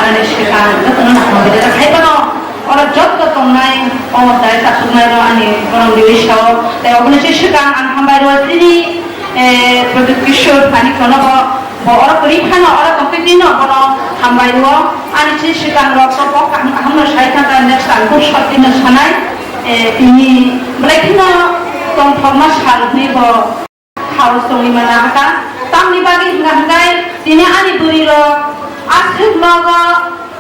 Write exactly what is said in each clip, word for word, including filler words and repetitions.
Ani swkang jotono hambai rwjak hai phano oro joto tongnai o dai chasuknai rok ani borok rwi sao tei oboni se swkang ang hambai rw chini Pradyot Kishore Manik no bo bo oro kwrwi phano oro tongtwi tino bono hambai rw ani se swkang rok to kok kaham kaham no sai thangkha next time kok sotino sanai tini belai kheno tongthokma salni bo. Khao songwi mana haka, tamni bagwi hwnka hwnkhe tini ani bwrwi rok aswk nogo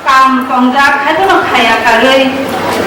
kam tongjak, haiphano khaya karwi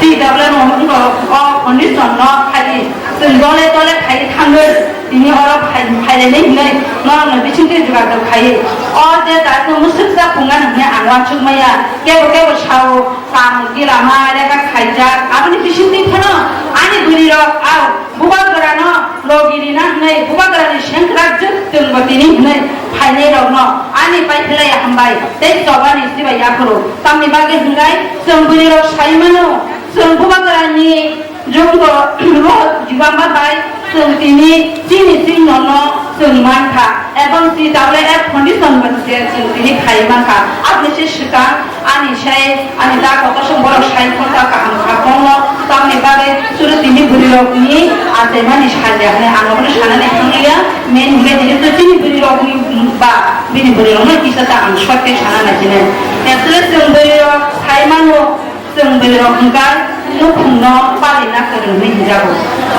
T W M wngkha o condition no khai, chwng dole dole khai thangwi tini oro phai phaileni hinwi norokno bisingtwi jogajog khai. O je datno mwswkjak phungan hwnwi ang uansuk maya, kebo kebo sao kam gilama rega khaijak, aboni bisingtwi phano ani bwrwi rok a Bubagrano logi rina hwnwi, bubagrani sengkrak jwk chwngbo tini hwnwi phainairokno ani pai phlaiya hambai tei chobani sibai yaphuru. Tamni bagwi hwnkhai chwng bwrwirok sai mano, chwng bubagrani jwngbo rw jibamba bai chwng tini chini chwng nono chwng mankha, ebong si W F Foundation bai se chwng tini khai mankha. Aboni se swkang Ani sai, ani da kotor song borok sai khorsa kaham kha tongno, tamni bagwi suru tini bwrwirokni achaimani salya hwnwi ang obono sanani thanglia, main hwnkhe tini to chini bwrwirokni ba bini bwrwirokno kisa ta ang short khe sana naisinai. Actually chwng bwrwirok sai mano, chwng bwrwirok hwnkha nukhungno palina kwrwngwi hinjago.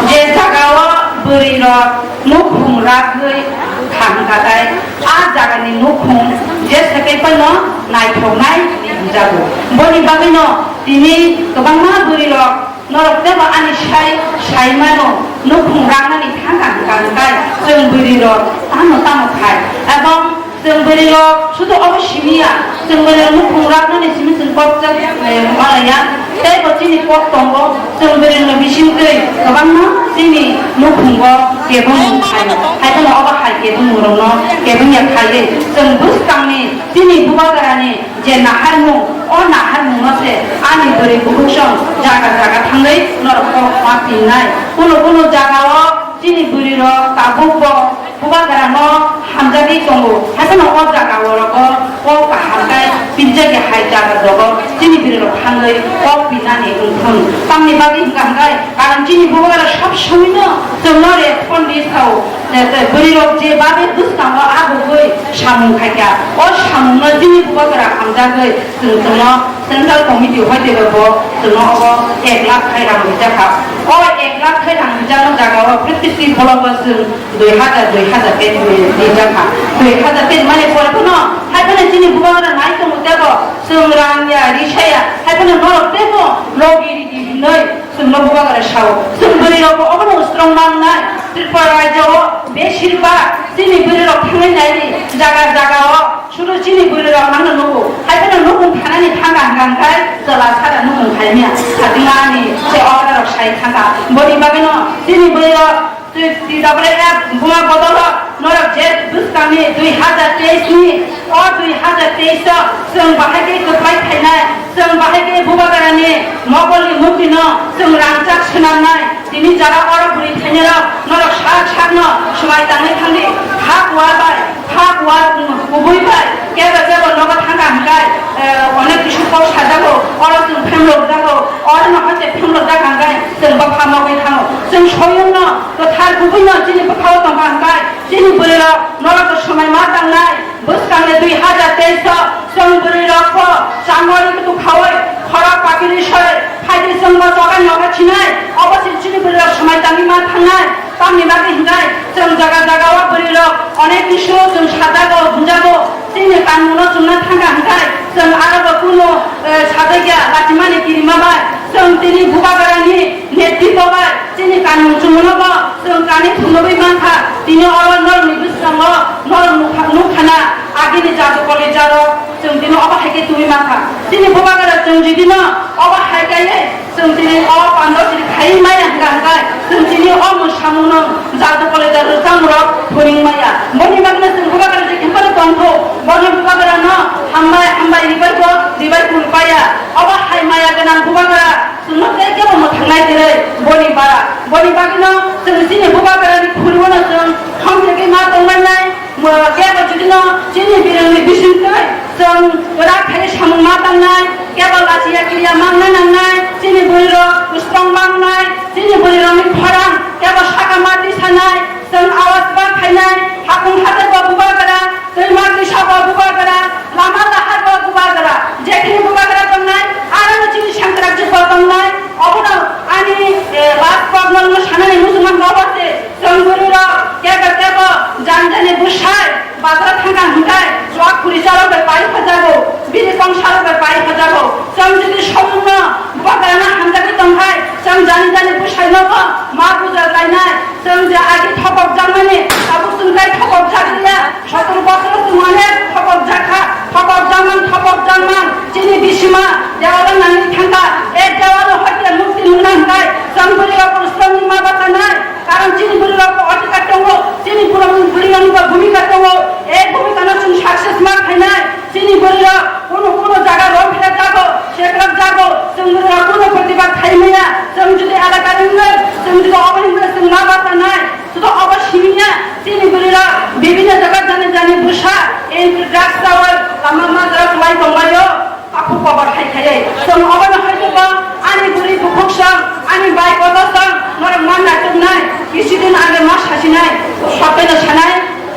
Je jagao bwrwirok nukhung ragwi thang katai, a jagani nukhung je sekai phano naithoknai hinwi hwnjago. Boni bagwino tini kwbangma bwrwirok norok teibo ani sai sai mano nukhung raknani thangkha hwnkha hwnkhe chwng bwrwirok tamo tamo khai. Ebong chwng bwrwirok sudu obo simiya, chwng bwrwirok nukhung raknani simi chwng kok chak, eh, malaya. Teibo chini kok tongo, chwng bwrwirokni bisingtwi kwbangma chini nukhungo kebengmung phaio. Haiphano obo hai kebengmungrokno kebengya khaiwi chwng bwskangni chini bubagrani je naharmung, o naharmungno se ani bwrwi bukhuk song jaga jaga thangwi norok kok ma pinai. Kuno kuno jagao chini bwrwirok tabukbo Bubagrano hamjagwi tongo, haikhe no o jaga o rogo kok kaham khe pirjagwi hai jaga rogo chini bwrwirok thangwi kok pinani wngthung. Tamni bagwi hwnkha hwnkhe, karon chini bubagra sab somoino chwngno respond di sao, je, je bwrwirok je babe bwskango abugwi samung khaikha, o samungno chini bubagra hamjagwi chwng chwngno Central Committee hoite bo chwngno obo ek lakh thai rang rijak kha. O ek lakh thai rang rijakno jaga o fifty three block o chwng dui hajar, dui hajar ten rijak kha. Dui hajar ten mane pore phano hai phano chini bubagra nai tongo tebo chwng rang ya, risa ya, hai phano norok tebo logi ridi hinwi chwngno bubagra sao. Chwng bwrwi rokbo obono strong mangnai. Tripura rajyo o besir bak chini bwrwi rok thangwi naidi jaga jaga o. Sudu chini bwrwi rok mano nugo. Hai phano nukung thanani thangkha hwnkha hwnkhe chwla sara nukung khaimya. Satima ani se okra rok sai thangkha. Boni bagwino chini bwrwi rok twi, twi dabrai ya buma bodol rok norok je bwskangni dui hajar teis ni, o dui hajar teis o chwng bahai khe kwplai khainai, chwng bahai khe bubagrani mogolni murtino chwng rangchak swnamnai. Tini jara oro bwrwi thainai rok norok sak sakno swmai tangwi thangdi. Hak wal bai, hak wal kubui bai kebo kebo nogo thangkha hwnkhe, eh, onek kisu kok sajago, oro chwng phemlokjago, oro no hate phemlokjak hwnkhe chwng bwkha mogwi thango. Chwng soyungno kwthar kubuino chini bwkhao tongkha hwnkhe chini bwrwirok norokno swmai ma tangnai. Bwskangni dui hajar teis o chwng bwrwi rokbo changori kutuk khaui khorok pakiri soi phaidi chwngbo choba nogo chinai, obo se chini bwrwi rok swmai tangwi ma thangnai. Tamni bagwi hinjai chwng jaga jaga o bwrwi rok onek kisu chwng sajago, hwnjago, chini kanmungno chwngna thangkha hwnkhe chwng arobo kunu, eh, sajakya lachimani kirima bai chwng tini bubagrani netritwo bai chini kanmung chwngno bo chwng kani phunugwi mankha. Tini oro norokni bwskango norok nukha, nukkhana agini jadu koli jarok chwng tini obo hai khe twiwi mankha. Chini bubagra chwng jidino obo hai kaiwi chwng tini o pando chini khai maya hwnkha hwnkhe chwng tini o mwsamungno jadu koli jarok rwchapmung rok phuring maya. Boni bagwino chwng bubagra je khe phano tongkho, bono bubagrano hambai, hambai ribai bo ribai kulpaya. Obo hai maya gwnang bubagra Chwngno tei kebo mwthangnai kwrwi boni bara. Boni bagwino chwng chini bubagrani khuriuno chwng hamjagwi ma tongmannai. Mo kebo judino chini birwngni bisingtwi Chwng kwrak khe samung ma tangnai, kebo lachiya kiriya mangna nangnai, chini bwrwirok strong mangnai, chini bwrwirokni khorang kebo saka ma tisanai, chwng awas ba khainai, hakung hatai bo bubagra, twima twisa bo bubagra, lama lahar bo bubagra, jekhini bubagra tongnai, aroni chini sengkrak jikbo tongnai, obono ani, eh, last kok no sanani muchungma obo se, chwng bwrwirok kebo kebo jani jani bwsai, bazar thangkha hwnkhe, chwak khuri chalok bai pai phajago, bini kong salok bai pai phajago. Chwng jodi somungno bubagrano hamjagwi tongkhai, chwng jani jani bwsainobo ma bujar lainai. Chwng je agi thopok jakmani, tabuk chwng tai thopok jakliya. Sotor bosoro chwng onek thopok jakha, thopok jakman, thopok jakman. Chini bisima dewalo nangwi thangkha, e dewalo hoite mukti nukna hwnkhe, chwng bwrwi rok chwngni ma bachanai. Karon chini bwrwi rok bo odhikar tongo, chini bwrwi rok bo bhumika tongo, e bhumika no chwng success ma khainai, chini bwrwi rok kuno kuno jaga rok philak jago, seklak jago, chwng bwrwi rok kuno protibad khai maya, chwng jodi elaka ni wngwi, chwng jodi obo ni wngwi chwng ma bachanai, sudo obo simiya, chini bwrwi rok bibhinno jaga jani jani bwsa, e drugs chawi lama ma jora kwlai tongbaio. Takhuk kobo hai khaiwi chwng obono hai khe bo ani bwrwi bukhuk song, ani bai kotor song, norok ma naituknai, kisi din age ma sasinai, sokaino sanai,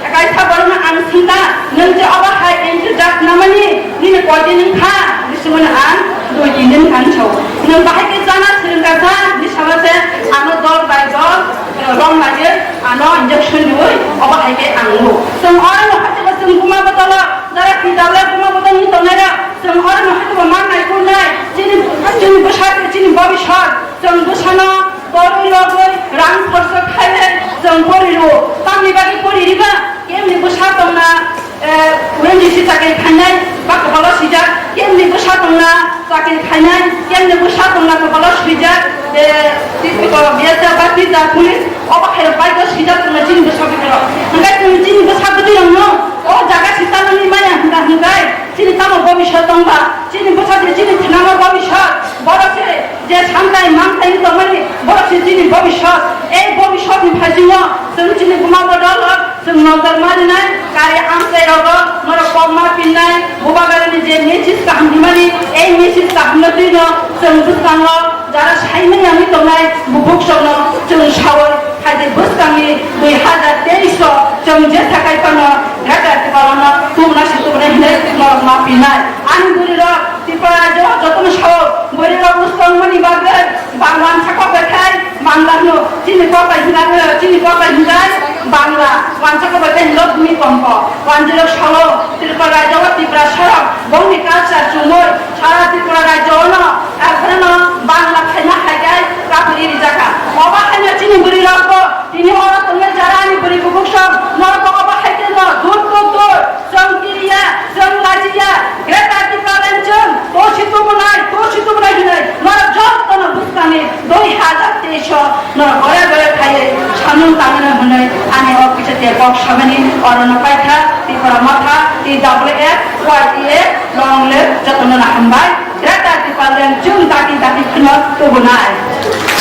kaisa borokno ang singkha, nwng je obo hai entry drug namani nini koi din wngkha, bisi mano ang dui tin din wngkha hinwi sao. Nwng bahai khe chana swrwngkha sa hinwi sama se ano dol bai dol, rong laiwi ano injection riwi obo hai khe ang nungo. Chwng oro no hai khe bo chwng buma botolo Jara pidale buma botol ni tongnai rok, chwng oro no haibo ma nai kurnai, chini, chini bwsa, chini bobisot, chwng bwsano torwi rogwi rang khorsa khainai, chwng pori rwo. Tamni bagwi pori riba, kemni bwsa tongna, eh, U N G C chakri khainai, ba kopalo sijak, kemni bwsa tongna, chakri khainai, kemni bwsa tongna kopalo swijak, eh, tito B S F ba tito police, obo khairok bai do swijak tongna chini bwsa bwtwi rok. Hwnkhe chwng chini bwsa bwtwi rokno o jaga si tanani maya hwnkha hwnkhe chini tamo bobisot tongba, chini bwsa se chini thinama bobisot, borok se je santai mantai tongmani borok se chini bobisot. Ei bobisotni phaisingno chwng chini buma bodol rok Chwng nokdar ma rinai, kari amchai rogo norok kok ma pinnai, bubagrani je message kaham himani, ei message kaham no twino chwng bwskango jara saimani yangwi tongnai bukhuk songno chwng sawi, hai je bwskangni dui hajar teis o chwng je sakai phano Greater Tipralandno tubuna si tubuna hinwi norok ma pinnai. Ani bwrwi rok Tripura rajyo jotono sao bwrwi rok bwskang mani bagwi bang wansa kok bai khai. Bangla hino, chini kotai hinai, chini kotai hinai, Bangla, wansa kotai hinlo bhumi kompo, wanjirok salo, Tripura rajyo, Tripura sarok, bongni culture chumui, sara Tripura rajyo no, akhano Bangla khaina haikai, kapuri rijaka. Oba haino chini bwrwi rokbo, tini oro tongnai jara ani bwrwi kubuk sok, norok oba haikeno, dur dur dur. Chwng kiriya, chwng lachiya, Greater Tipraland chwng tosi tubunai, tosi tubunai hinwi norok jotono bwskangni dui hajar teis o norok gore gore khaiwi samung tangmano hinwi ani o kisa te kok samani orono paikha Tipra Motha, T W F, Y T F, long live, jotono no hambai. Greater Tipraland chwng dati dati kheno tubunai.